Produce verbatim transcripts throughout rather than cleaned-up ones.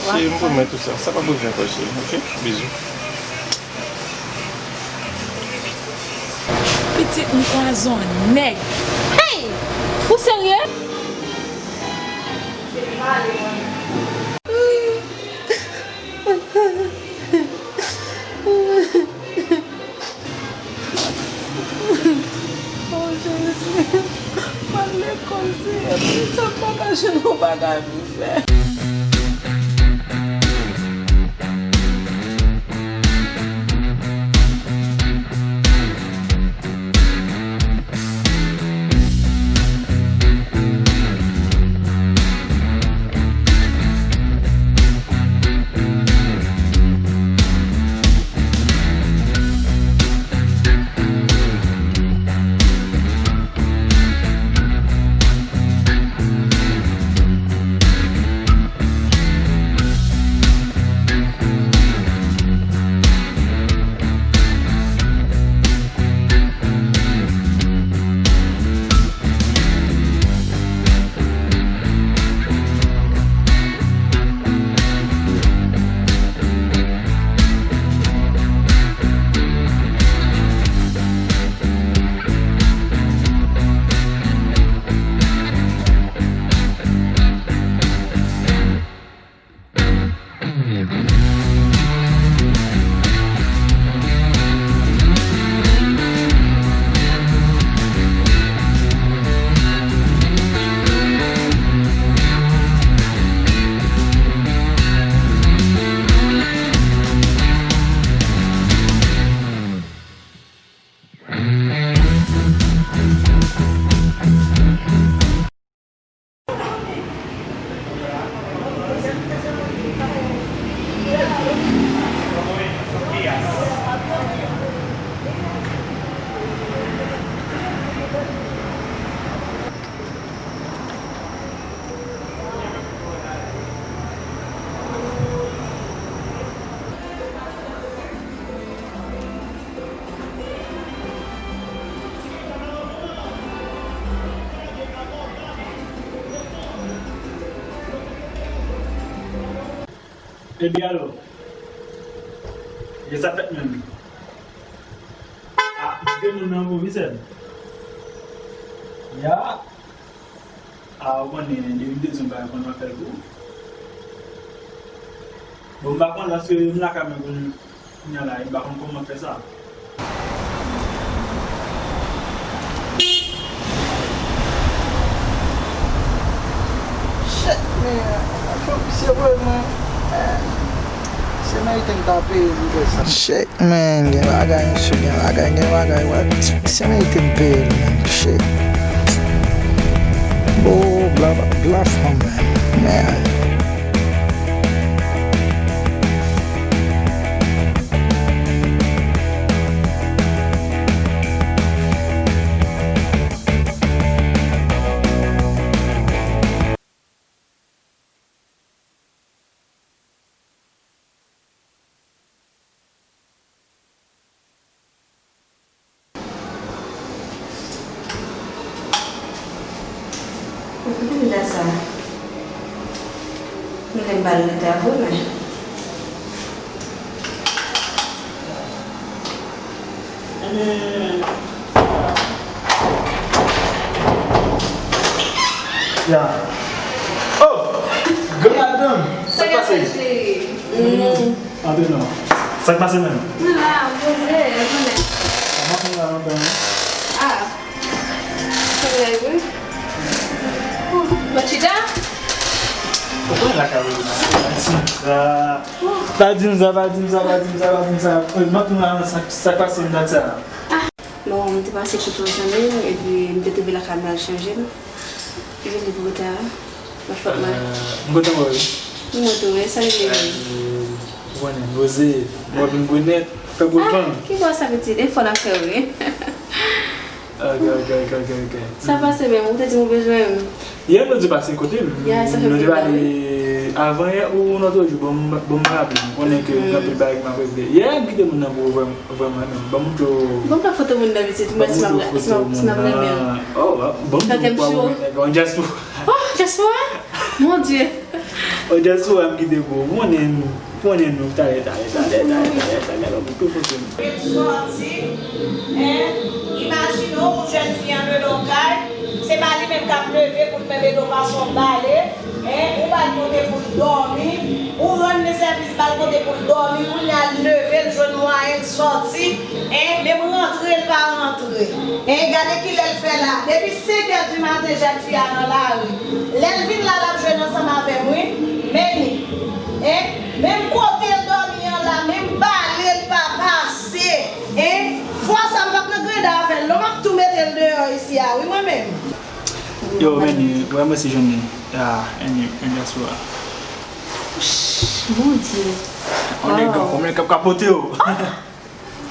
Cheri, m pwomèt ou sa. Sa p ap rive ankò, cheri. Oke? Bizou. Pitit m kwazon nèg. Hey! Ou serye? Oh, Jezi, m al lekòl, Seyè, poukisa m pa ka jwenn yon bagay pou m fè? Epi alò, e sa fèt menm. Ah, m kite moun nan pou wi sè m. Ya. Ah, ou konnen, depi m te di w m pa konn nan fè l pou ou. Bon, m pa konn, paske m lakay mwen kounye a la, e m pa konn kòman fè sa. Shit, man. Fò misye voye mwen. Se merite m ta peye pou fè sa. Shit, man. Gen bagay, mesye, gen bagay, gen bagay, what? Se merite m peye l, man. Shit. Oh, bla, bla, bla, man. Man. Ou konn dat sa? Mwen lè m pa l rete avè w, men. Hmm. Ya. Oh! Gran madanm! Sa k ap pase, cheri? Hmm. Antre non. Sa k pase menm? Mwen la, mwen vle, mwen la. Kòman konn la lontan, wi? Ah. Konn la, wi. Oh, Machida? Ou konnen lakay ou la. Pa di m sa. Pa di m sa, pa di m sa, pa di m sa, pa di m sa. Mwen tou la, sa, sa k pase m dat sa. Ah. Bon, m te pase kote yon zanmi m, epi m te twouve lakay mwen al chanje m. Vini pou reta a. Mwen fòk mwen. M kontan wè w wi. Mwen tou, e sa l ye? Ou konnen, poze, mwen vin brunèt, fè gwo van. Ah, ki bò sa pitit? E fò l ap fè wi. Ok, ok, ok, ok, ok. Sa pase menm, ou te di m ou bezwen m. Yè nou te pase kote m. Ya, sa fè plis byen wi. Nou te pale avan yè ou lòt jou, bon, m, bon, m raple m. Konnen ke gen anpil bagay ki m ap regle. Yè m kite moun nan pou ou vrèman, vrèman menm. Ban m montre w. Ban m pran foto moun nan pitit, mwen si m ap, si m ap, si m ap renmen l. Oh, ban m montre w pou ou nèg an dyaspora. Oh, dyaspora? Mon Dieu. O, just ou wè m kite pou ou. Konnen nou, konnen nou, talè, talè, talè, talè, talè, talè, talè, pou tou foto nou. Sòti, en, imajine w, yon jèn fi anndan yon kay, se pa li menm k ap leve pou l menm ede w pase yon bale, en, ou ba l kote pou l dòmi, ou rann li sèvis ba l kote pou l dòmi, kounye a l leve, l jwenn mwayen, l sòti, en, menm rantre l pa rantre. En, gade kilè l fè la. Depi senkè di maten, jèn fi a nan lari. Lè l vin la, l ap jwenn ansanm avè m, wi. Men li. En, menm kote l dòmi an la, menm bale l pa pase. En, fwa sa m p ap nan greda avè l, non, m ap tou mete l deyò isi a, wi, mwen menm. Yo, men li, wè mwen si jwenn li. Ah, en, en dyaspora. Mon Dieu. On nèg anfòm, nèg k ap kapote yo.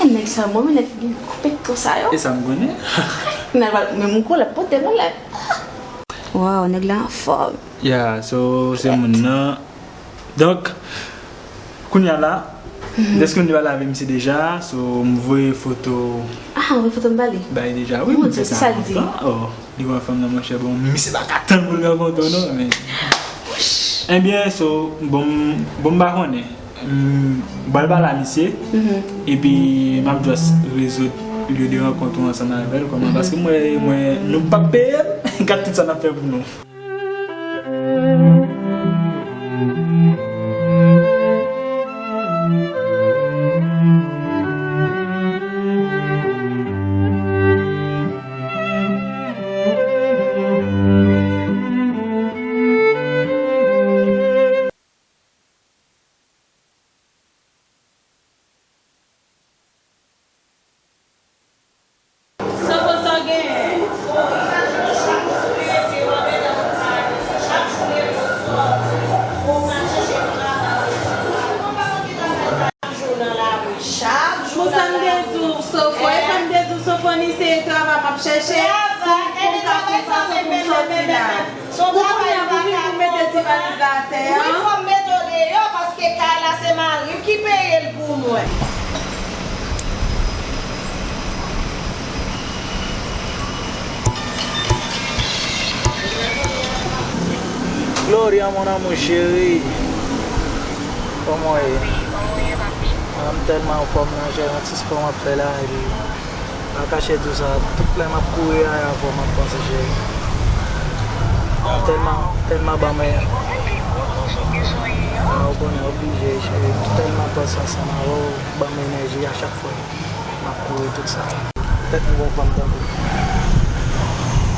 E nèg sa, mwen, men nèg ki gen gwo pekto sa yo. E sa m konnen. Nèg la, men mwen konnen pote mwen lè. Waw, nèg la anfòm. Ya, so, se moun nan. Donk, kounye a la, dèske m te pale avè misye deja, so, m voye foto. Ah, ou voye foto m ba li? Ba li deja, wi, m fè sa lontan. Oh, li wè fanm nan, monchè, bon, misye pa ka tann pou l rankontre w, non, men. Ebyen, so, bon, bon, m pa konnen. M pral pale a misye, epi m ap just rezoud lye de rankont ou ansanm avè l, kòman, paske mwen, mwen, nou p ap peye m, gad tout sa n ap fè pou nou. Pou sa m te di w, Sofo, e sa m te di w, Sofo, ni se travay m ap chèche pou m ka fè fason pou m sòti la. Pou kounye a, pou vin pou mete ti valiz la atè a. Wi, fò m mete w deyò, paske kay la se mari m ki peye l pou mwen. Gloria, mon amour chéri. Kòman w ye? Mwen menm, m tèlman anfòm nan, cheri, yon ti spò m ap fè la, epi m pa kache di w sa, tout lè m ap kouri a, avè w m ap panse, cheri. M tèlman, tèlman ban mwen. Ah, ou konnen, oblije, cheri, m tèlman panse ansanm avè w, ban m enèji a chak fwa. M ap kouri tout sa. Tèt m gon fanm tankou.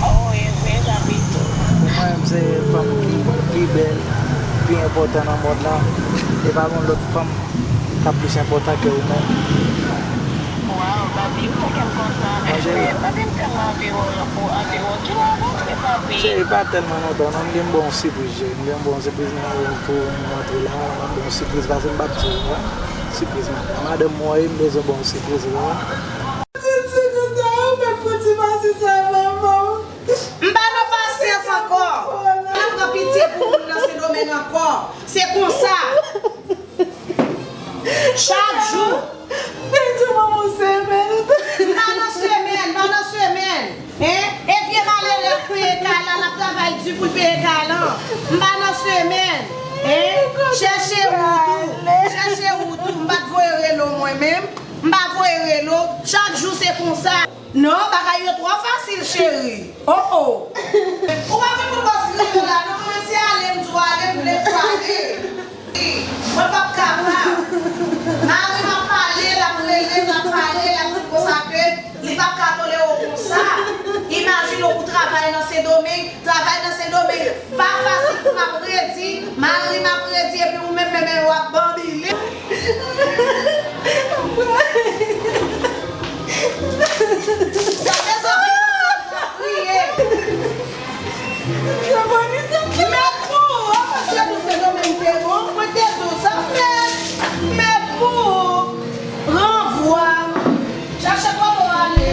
Oh, e vre, Papito. Pou mwen, se fanm ki pi bèl, pi enpòtan nan mond lan. E pa gon lòt fanm k ap plis enpòtan ke ou menm. Waw, Papi, ou fè kè m kontan. Mon cheri. Papi, m tèlman anvi wè w, anvi wè w. Kilè w ap rantre, Papi? Cheri, pa tèlman lontan non, m gen bon sipriz, cheri. M gen bon sipriz nan pou m rantre la, m ap bon sipriz, paske m p ap di w, wi. Sipriz, madanm. Madanm mwen, m bezwen ba w sipriz, wi. Kout sikou sa, ou fè pou ti pase sa, manman. M pa nan pasyans ankò. N ap pran pitye pou moun nan Sendomeng ankò. Se konsa. Chak jou. Pèdi manman w semèn. M pa nan semèn, m pa nan semèn. Hein? E vye malere ap peye kay la, l ap travay di pou l peye kay lan. M pa nan semèn. Hein? Chèche wout ou. Chèche wout ou. M pa t voye rele w mwen menm. M pa voye rele w. Chak jou se konsa. Non, bagay yo twò fasil, cheri. Oh, oh. Ou pa vin pou bòs rele w la, non, mwen menm se ale m di w ale, m vle pale. Mwen p ap kapab. Mari m ap pale, l ap rele, l ap pale, l ap di konsa ke li p ap ka tolere w konsa. Imajine w pou travay nan Sendomeng, travay nan Sendomeng pa fasil, m ap redi, mari m ap redi, epi ou menm, menm, menm w ap banbile. Gade zanmi kriye. Mèt pou ou, apa se nou se nou menm te bon, mwen te di w sa, mèt, mèt pou ou. Ranvwa. Chache kote w ale.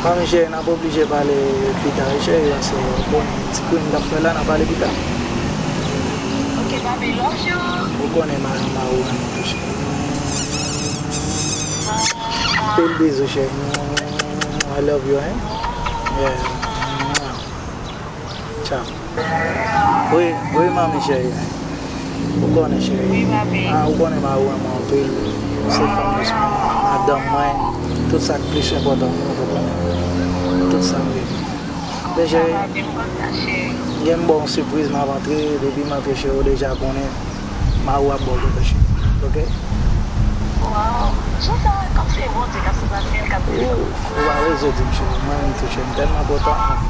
Manmi cheri, n ap oblije pale pita, wi, cheri, paske, bon, ti krim n t ap fè la, n a pale pita. Ok, papi, love you. Ou konnen ma, ma ou renmen tou, cheri. Anpil bizou, cheri. I love you, hein? Yeah. Tchao. Wi, wi, manmi cheri. Ou konnen, cheri. Wi, papi. Ah, ou konnen mari mwen anpil. Se fanm dous mwen, madanm mwen, tout sa k plis enpòtan pou mwen, ou konnen. Tout sa m vle. Men, cheri, gen m ba w yon sipriz, m ap antre, depi m antre, cheri, ou deja konnen. Mari w ap ba w tout, cheri. Ok? Wow. Jan sa, kòm se Bondye k ap sou pase l, k ap di. Ou pa bezwen di m, cheri. Mwen menm tou, cheri, m tèlman kontan.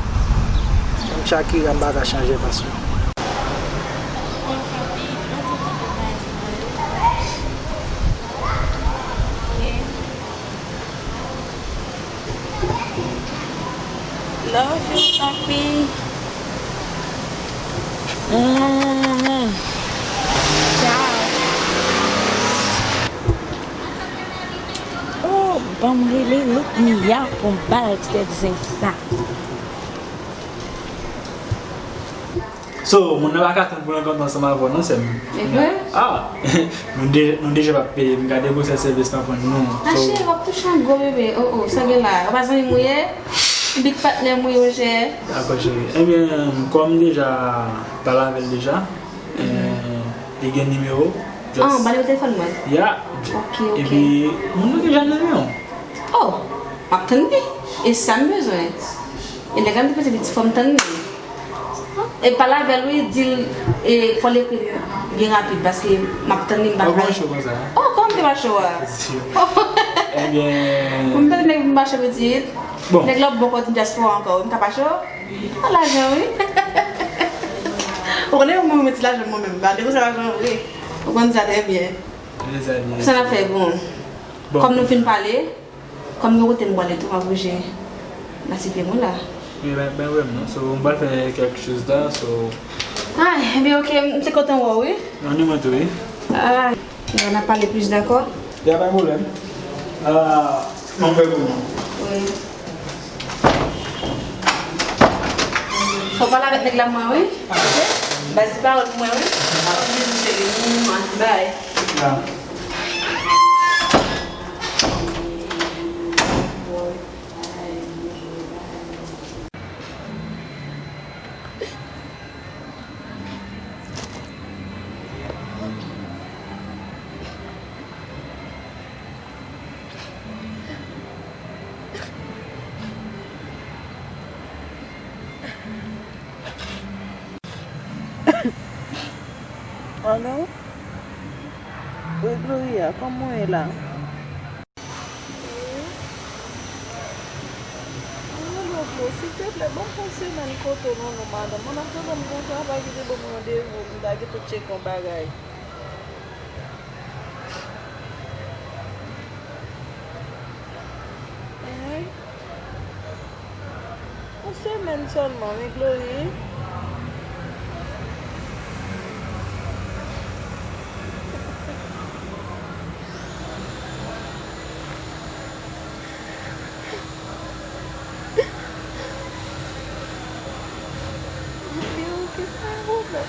Menm Shakira, m pa ka chanje fason. Love you, papi. Mm. Ciao. Oh, ban m rele Look Mia pou m ba l ti tèt zen sa. So, moun nan pa ka tann pou l rankontre ansanm avè w non, sè m. E vre? Ah! Nou de-, nou deja p ap peye, m ka debouche sèvis nan fanmi nou. Ah, so, cheri, w ap touche yon gwo bebe. Oh, oh, sa gen la? Ou pa zanmi m ou ye? Big patnè m ou ye, monchè. Dakò, cheri. Ebyen, kòm m deja pale avè l deja, eh, li gen nimewo. Ah, just ba nimewo telefòn mwen? Ya. Ok, ok. Epi, moun nan deja nan men w. Oh, m ap tann li. E sa m bezwen. E nèg la m te pete li ti fò m tann li. E pale avè l, wi, di l, e, fò l ekri l byen rapid, paske m ap tann li, m pa ka. Ou pa cho konsa, hein? Oh, kòman m te pa cho a? Ebyen. Pou m tande nèg m pa cho pitit. Bon. Nèg la ap bon kote dyaspora ankò, wi, m ta pa cho? A lajan, wi. Ou konnen mwen, mwen ti lajan mwen menm, ba, depi se lajan vre. Ou konn sa trè byen. Sa n ap fè, bon. Bon. Kòm nou fin pale, Kòm gen kote m pwale tou, m ap oblije masifiye mwen la. Wi, ben, ben, wi, non. So, m pral fè kèk choz la, so. Ay, ebyen, ok, m te kontan wè w, wi. Non, ni mwen tou, wi. Ah, n a pale plis, dakò? Ya, pa gen pwoblèm. Ah, m ap fè pou nou. Wi. Fò w pale avèk nèg la mwen, wi. Ok. Baz di pawòl pou mwen, wi. Anpil, cheri. Mwa, bay. Ya. Alo? Wi, Gloria, kòman w ye la? Wi. Alo, Glo, silteplè, ban m fon semèn kote nou, non, madanm. Mwen ap tande m gon travay ki te ban m randevou, m ta gentan tcheke yon bagay. Wi. Yon semèn sèlman, wi, Glory. Wi, ok, pa gen pwoblèm.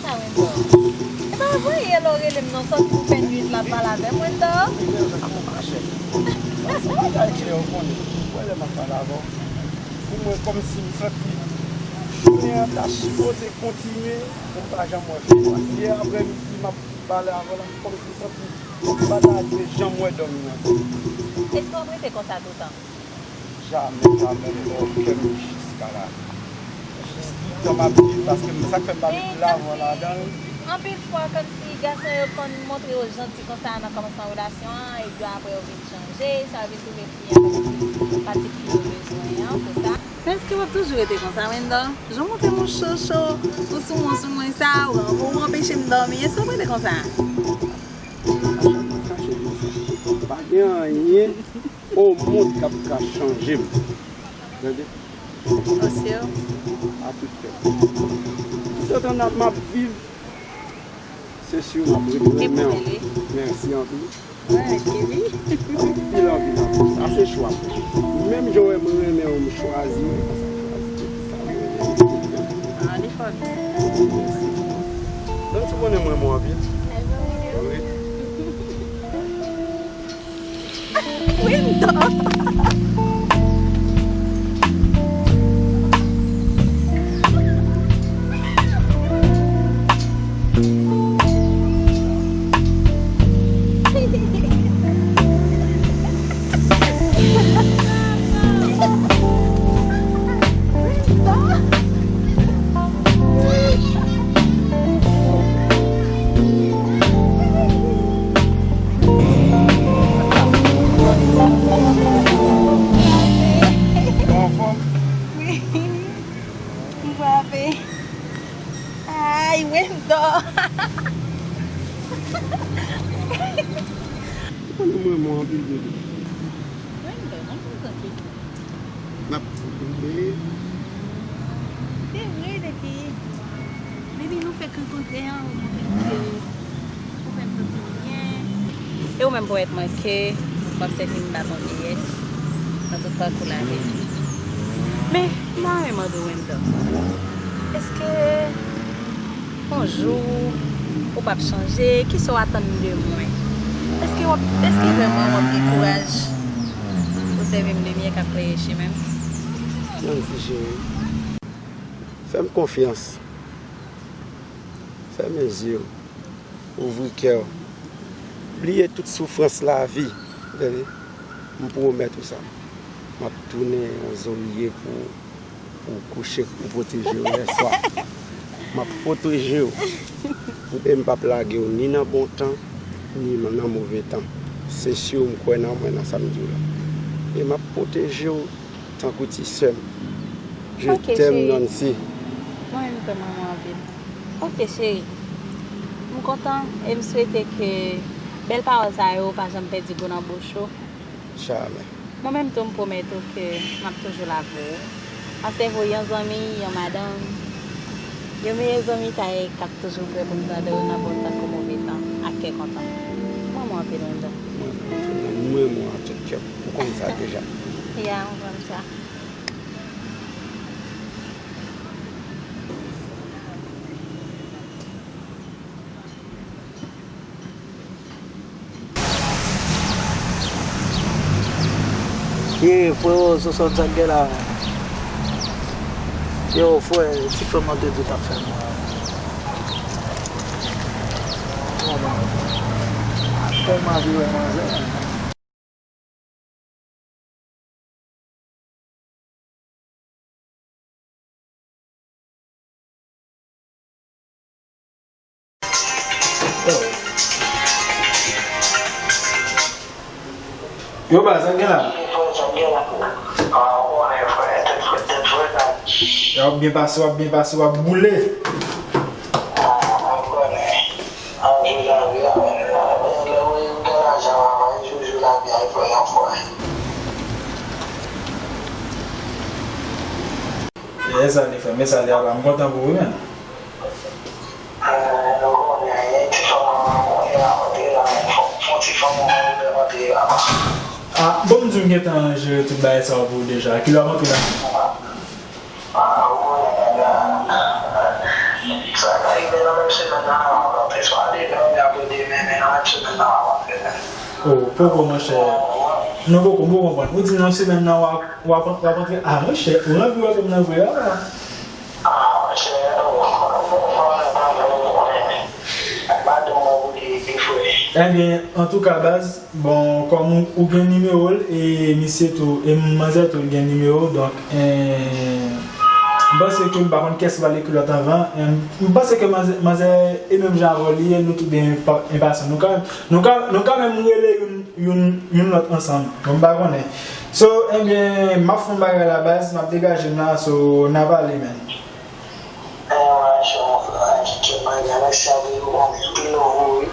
Sa, Wendor? E pa vre, yè lè w rele m nan, w sòti pou fè nuit la, pale avè m, Wendor. Ap mache. Sa se bagay klè, ou konnen. Ou wè lè m ap pale avè w. Pou mwen, kòmsi m santi jounen an ta sipoze kontinye, pou m pa janm wè fim nan. Yè aprèmidi, m ap pale avè w la, kòmsi m santi m pa ta dwe janm wè dòmi nan. Èske w ap rete konsa toutan? Jamè, jamè, m bò kè m jiska la. Jis toutan m ap viv, paske m, sa k fè m pa met lajan ladan l. Anpil fwa, kòmsi gason yo konn montre yo janti konsa nan kòmansman relasyon an, epi apre yo vin chanje, sa yo vin twouve fi an kòmsi pa ti fi yo bezwen an, konsa. Men èske w ap toujou rete konsa, Wendor? Jan w montre m ou cho cho, ou sou mwen, sou mwen sa, ou, ou anpeche m dòmi, èske w ap rete konsa? Kache m sa. Pa gen anyen o mond k ap ka chanje m. Tande? Atò. A tout kè. Toutotan n ap, m ap viv, se si m ap ret renmen w. Mèsi anpil. Anpil, anpil, anpil. Sa se chwa m. Menm jan w wè m renmen w, m chwazi w, e konsa m chwazi w. Sa m renmen w. Ah, li fò byen. Mèsi. Donk, ou konnen m renmen w anpil. Wi. Wendor. Ou anfòm? Wi. M frape. Ay, Wendor. Ou konnen mwen, mwen anpil, bebe. Wendor, mwen kontan ke N ap toujou vle. Se vre, depi, depi nou fèk rankontre an, ou montre m ke ou fè m santi m byen. E ou menm, ponyèt mwen, ke w ap sèvi m baton vyeyès nan tout pakou lavi m. Men, m ta renmen mande w, Wendor, èske yon jou ou p ap chanje? Kisa w atann de mwen? Èske w ap, èske vrèman w ap gen kouraj pou sèvi m de myè k ap klere chemen m? Nancy cheri, fè m konfyans. Fèmen zye w. Ouvri kè w. Bliye tout soufrans lavi. Tande? M pwomèt ou sa. M ap tounen yon zorye pou ou, pou w kouche, pou pwoteje w lè swa. M ap pwoteje w. E m p ap lage w ni nan bon tan, ni nan move tan. Se si m kwè nan mwen, nan sa m di w la. E m ap pwoteje w tankou ti sè m. Je t'aime, Nancy. Mwen menm tou, mwen, mwen anpil. Ok, cheri. M kontan e m swete ke bèl pawòl sa yo pa janm pèdi gou nan bouch ou. Jamè. Mwen menm tou, m pwomèt ou ke m ap toujou la pou ou. M ap sèvi w yon zanmi, yon madanm, yon meyè zanmitay k ap toujou prè pou m tande w nan bon tan kou move tan, ak kè kontan. M renmen w anpil, Wendor. Mwen menm tou, m renmen w a tout kè m. Ou konn sa deja. Ya, m konn sa. Ye, freo, Sosòn, sa k gen la? Yo, frè, ti frè m an te di w t ap fè mal. Kòman? Tèlman anvi wè manzè. Yo, baz, sa gen la? Yo, w ap byen pase, w ap byen pase, w ap boule. Ap jwe lavi a, men lè ou gen lajan, ap jwe lavi a, e fò yon fwa. E sa li fè, men sa li ap, m kontan pou ou, men. Nou konnen, yon ti fanm an, kounye a, antre la, fò, fò ti fanm an, antre la. Ah, bon, m di w m gentan jere tout bagay sa yo pou ou deja. Kilè w ap antre la? Ah, ou konnen nèg la. Sa ka rive nan menm semèn nan w ap antre menm. Oh, poko, monchè. Non, poko, m poko konprann. Ou di nan semèn nan w ap, w ap, w ap antre. Ah, monchè, ou anvi wè kòm nan vre a. Ah, monchè, ou konnen, ou konnen, ou konnen. Ak madanm mwen pou li, li frè. Ebyen, antouka, baz, bon, kòm ou, ou gen nimewo l, e misye tou, e manzè tou, li gen nimewo, donk, eh, m panse ke m pa konn kiyès ki pral ekri lòt anvan. Eh, m panse ke manzè, manzè e menm jan avè w li ye, nou tout de enpasan. Nou ka, nou ka, nou ka menm rele youn, youn, youn lòt ansanm. Bon, m pa konnen. So, ebyen, m ap fè yon bagay la, baz, m ap degaje m la, so, n a pale, man. Anyen, monchè, monchè, bagay la, mèsi anpil, ou konnen, anpil love ou, wi.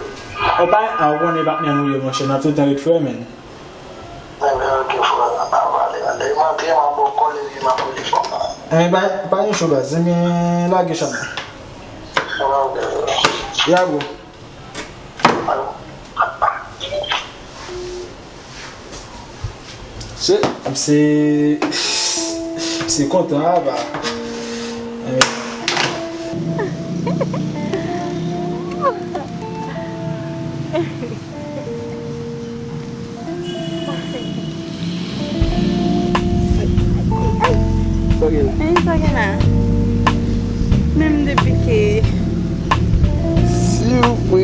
Ou pa, ah, ou konnen patnè nou ye, monchè, n ap tout tan ret frè, man. Ebyen, ok, frè, n a pale, man. Lè m antre, m ap ba w kòl, epi m ap rele fanm nan. Ebyen, pa, pa gen cho, baz. Ebyen, lage chan nan. Ebyen, ok, frè. Ya, bro. Se, se, se kontan apa. Sa gen la? Menm depi ke. Sipriz.